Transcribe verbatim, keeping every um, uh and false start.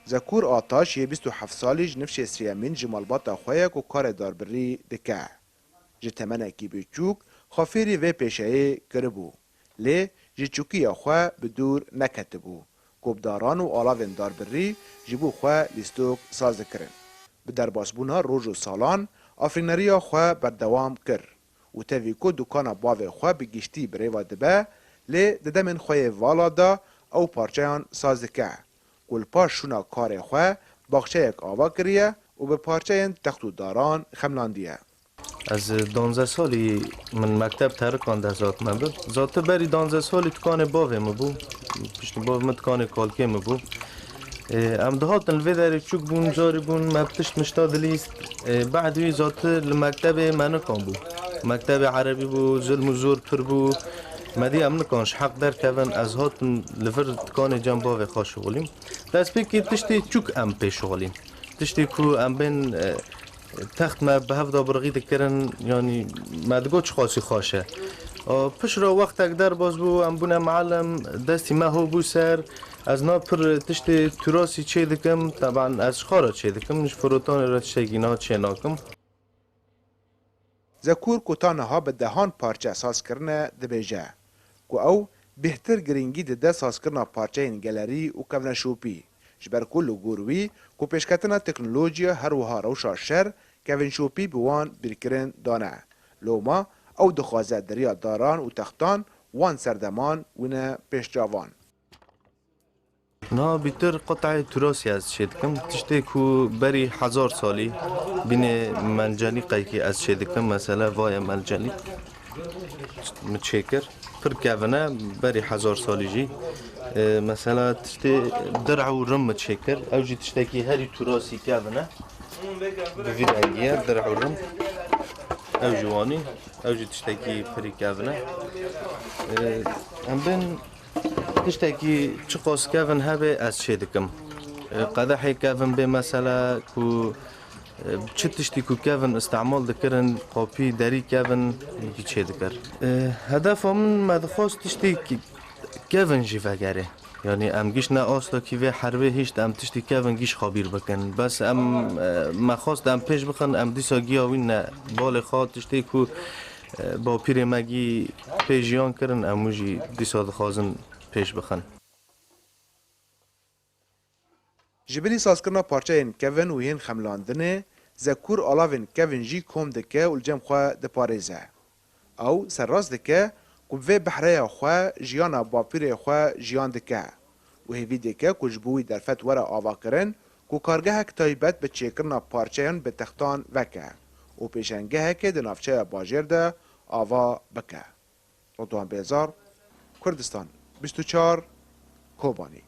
Zekur Ataş yê bîst û heft salî ji nifşê sêyemîn ji malbata xwe ye ku karê darbirî dike. Ji temenekî biçûk xwe fêrî vê pêşeyê kiribû. Lê ji çûkiya xwe bi dûr neketibû ku bi daran û alavên darbirî ji bo xwe lîstok saz dikirin. Bi derbasbûna roj û salan, afirîneriya xwe berdewam kir û tevî ku dukana bavê xwe bi giştî bi rê ve dibe, lê di demên xwe yê vala de ew parçeyan saz dike ku li paş şûna karê xwe baxçeyek ava kiriye û bi parçeyên text û daran xemlandiye. Ez danzdeh salî min mekteb terikan dest hat me bi. Zati berî danzdeh salî tikanê bavê min bû. Piştî bavê min tikanê kalkê min bû. Ê, em dihatin li vê derê çûk bûn, carî bûn, me bi tişt mişta dilîst. Ê, behd wî zati li mektebê me nikan bû. Mektebê erebî bû, zilm û zor pir bû. Me dî em nikan ji heq derkevin, ez hatim li vir tikanê cem bavê xwe şixulîm. Destpêkî tiştê çûk em pê şixulîn. Tiştê ku em bên, e, text me bi hev de birxî dikirin, yanî me digot çiqasî xweş e. A, piştre wextek derbas bû, em bûne miellim, destî me ho bû ser. Ez na pir tiştê tûrasî çê dikim, teban ez ji xwe re çê dikim, ji firotanê re tiştekî na çê nakim. Zekur ku ta niha bi dehan parçe saz kirine, dibêje ku ew bêhtir girîngî dide sazkirina parçeyên gelerî û kevneşopî, ji ber ku li gor wî ku pêşketina teknolojiya her wiha rewşa şer kevinşopî bi wan bîrkirin dane. Loma ew dixwaze di riya daran û textan wan serdeman wîne pêşçavan. Niha bîtir qitayê turasî ez çê dikim. Tiştê ku berî hezar salî bînê melcelîqekî ez çê dikim. Mesela vaye melcelîq min çêkir. Pir kevin e, berî hezar salî jî. E, mesela tiştê dirh û rim min çêkir. Ew jî tiştekî herî turasî kevin e. Bi vî rengî ye, dirh û rim. Ew jî wanî. Ew jî tiştekî pirî kevin e. E, em bên Tiştekî çiqas kevin hebe ez çê dikim. E, qedehê kevin bê mesela ku, e, çi tiştî ku kevin îstemal dikirin, qopî derî kevin wî çê dikir. E, hedefa min me dixwest tiştî ki-, kevin jî vegerê. Yanî em giştine asta kî vê herbê hişt em tiştî kevin gîş xabîr bikin. Bes em, e, me xwest em pêş bixin, em dîsa giya wî ne balê xwe tiştê ku, e, bapîrê me gî pê jiyan kirin, em wî jî dîsa dixwazin pêş bixin. Ji bilî sazkirina parçeyên kevin û yên xemlandinê, Zekur alavên kevin jî kom dike û li cem xwe diparêze. Ew serrast dike ku bi vê behreya xwe jiyana bapîrê xwe jiyan dike û hêvî dike ku ji bo wî derfet were avakirin ku kargehek taybet bi çêkirina parçeyan bi textan veke û pêşengehekê di navçeya bajêr de ava bike. Ridwan Bêzar, Kurdistan bîst û çar, Kobanî.